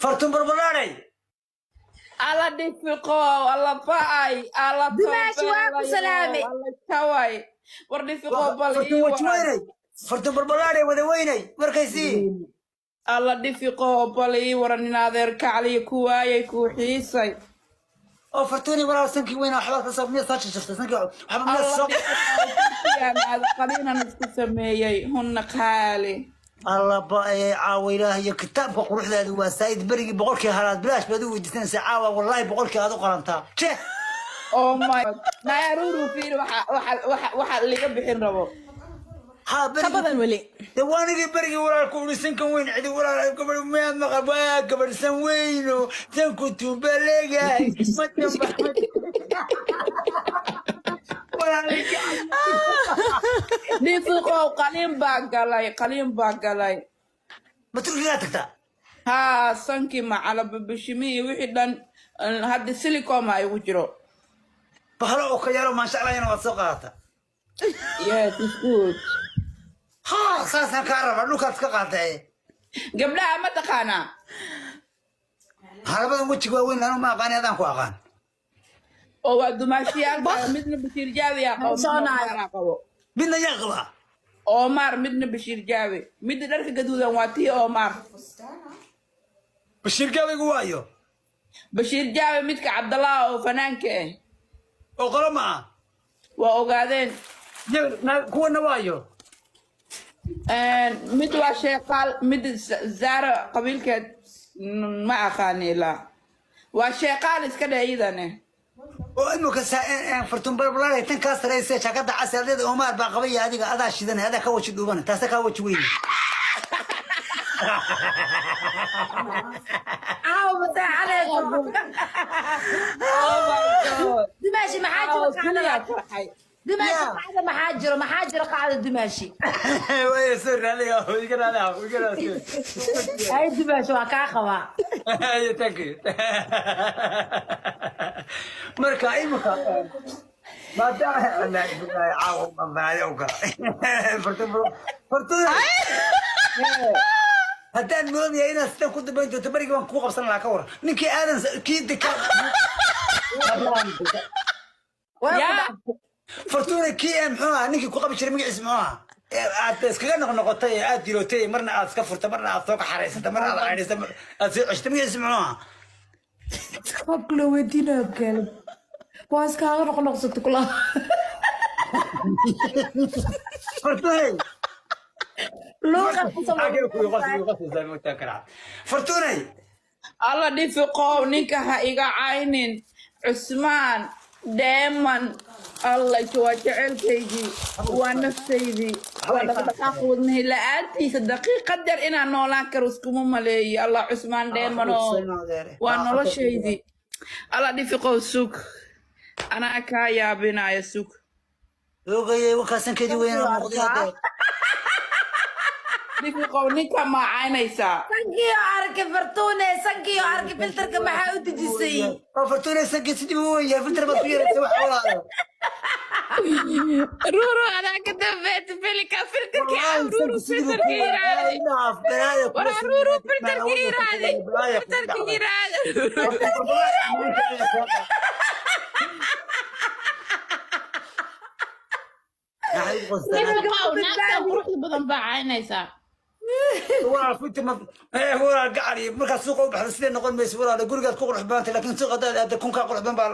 Fartun Barbalaanay. Alla Dhifiqo, alla ba'ay, alla. Dumaashi, waa ku salaamay. Alla jaway, war Dhifiqo, bal Fartun ii waji waran. Weynay, Fartun Barbalaanay, wada weynay warkaysii. Alla Dhifiqo, bal ii waran in adeer kacliya ku waayay, kuu xiisay. Oo Fartuuni, walaal, sankii weynaa waxbaad ka soo, miyaad soo jajabtay sankii waxba miyaad Alla soo Dhifiqo, qaliinan isku sameeyey, hunna qaali. Alla ba-ee, caawa ilaah iyo kitaabka quruxdaadu waa saa'id. Berigii 100-kii halaad bilaash baad u weydiisanaysaa, caawa wallaahi 100-kii aad u qalantaa jeh. Oh my nayaruru, fiir, waxa liga bixin rabo. Haa. Ka Berigii badan weli. De waanigii berigii walaalku uri sankan weyn cidi walaal gabadh miyaad maqal? Waa gabadh san weyno, sanku tuuba leeyahay ma jamba walaalay. Dhifiqow, qaliin baa galay, qaliin baa galay. Ma Turkigaa tagtaa? Haa, sankii macala babishimi iyo wixii dhan, hadda silicoma igu jiro. Bahalo oo ka yaro, maasha Allah, yana waad soo qaadata. Yes, it's good. Haa, saasaan kaa rabaa, dhulkaad iska qaatay. Gabdhaha ma taqaanaa? Halabadan wejiga waaweyn anu ma aqaani, adaan ku aqaan. Oo waa dumaashiyaalka, midna Bashiir Jaawi aa qabo, midna Soonaayo. Omar aa qabo. Midna yaa qabaa? Omar, midna Bashiir Jaawi. Midda dharka gaduudan waa tii Omar. Bashiir Gaabigu waayo? Bashiir Jaawi, midka Cabdallah oo fanaanka ah. Oo qolo ma ah? Waa ogaadeen. Kuwana waayo? Mid waa Sheeqaal, mid Zaara qabiilkeed ma aqaani ilaa waa Sheeqaal iska dhe iyadane. Oo imika Fartun Barbalaanay, tan kaa saraysa jaakada cas adeeda Omar baa qabaya, adiga adaa shidanay, adaa ka waji dhuubanay, taasa kaa waji weyne. Caawa maseexanayso. Oh my God. Dumaashi, maxaa jiro? Oh, qacdada keliyaa farxay. Dumaashi. Yeah. Qacda maxaa jiro? Maxaa jiro qacda, dumaashi? Way sorry, aniga iga raali, iga raali. Ay dumaashi, waa kaa qabaa. Thank you. Marka imika maadaama caawa banaadi u gala Fartun, haddaan moodaya inaad sidan ku dambayn doonto, berigii baan kuu qabsan lahaa. Ka waran ninkii aadan kii deka? Waa ku yaa dhacday. Fartuna, kii muxuu ahaa ninkii ku qabi jiray? Magaciisa muxuu ahaa? Ee aad iskaga noqnoqotay ee aad dilootay, marna aad iska furtay, marna aad soo kaxaraysatay, marna aad caydhisay, aad soo ceshtay, magaciisa muxuu ahaa? Qaabka loo weydiinayo kale waa iskaaga noqnoqsato kula. Fartunay. Luuqa. Fartunay. Alla Dhifiqow, ninka ha iga caynin, Cusmaan Dheeman. Alla waa jecelkaygii, waa naftaydii, waa dhaqdhaqaaqa wadnahay. La-aantiisa daqiiqad yar inaan noolaan karo iskuma maleeyo. Allah, Cusmaan Dheeman oo waa noloshaydii. Alla Dhifiqow, sug, anaa kaa yaabinaya, sug. Oogayay, wakaasankeedii weynaa muuqday hadda. Dhifiqow, ninka maa caynaysaa? Sankiyo arki Fartuune, sankiyo arki, filterka maxaa u dejisay? Oo Fartunay, sankii sidii uu weyn yahay, filter baad ku yaraysa wax walaalo. Ruru, adaa ka dambeeta filika filterkii. Ruru, filterkii iraadi. Waraa Ruru, filterkii iraadi, filterkii iraadi. Dhifiqow. Naagtan quruxda badan baa caynaysaa. Walaal, filter ma walaal gacal iyo markaad suuqa u baxdo sidee noqon mayso walaal? Gurigaad ku qurux badantay, laakiin suuqa haddaad aadda kunkaa qurux badan baa.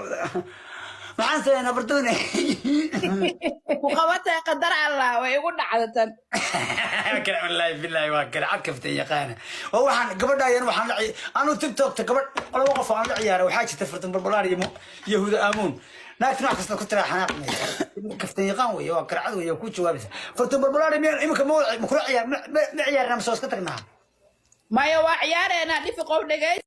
Maxaan sameynaa, Fartune? Ku qabatay qadar Allah, way igu dhacdatan. Kale wallaahi billahi waa kale cad kaftay yaqaana. Oo waxaan gabadha ayan waxaan la anu TikTokta gabadh laba qof aan la ciyaaray waxaa jirta Fartun Balbalaar iyo Yahuuda Aamuun. Naagtan wax kasta ku tiraa xanaaqmaysa, kaftan yaqaan weeye, waa garcad weeye, ku jawaabaysa. Fartun Balbalaar, miyaa imika ma kula ciyaar ma ciyaarna mise waa iska tagnaa? Maya, waa ciyaareenaa, Dhifiqow, dhegeysta.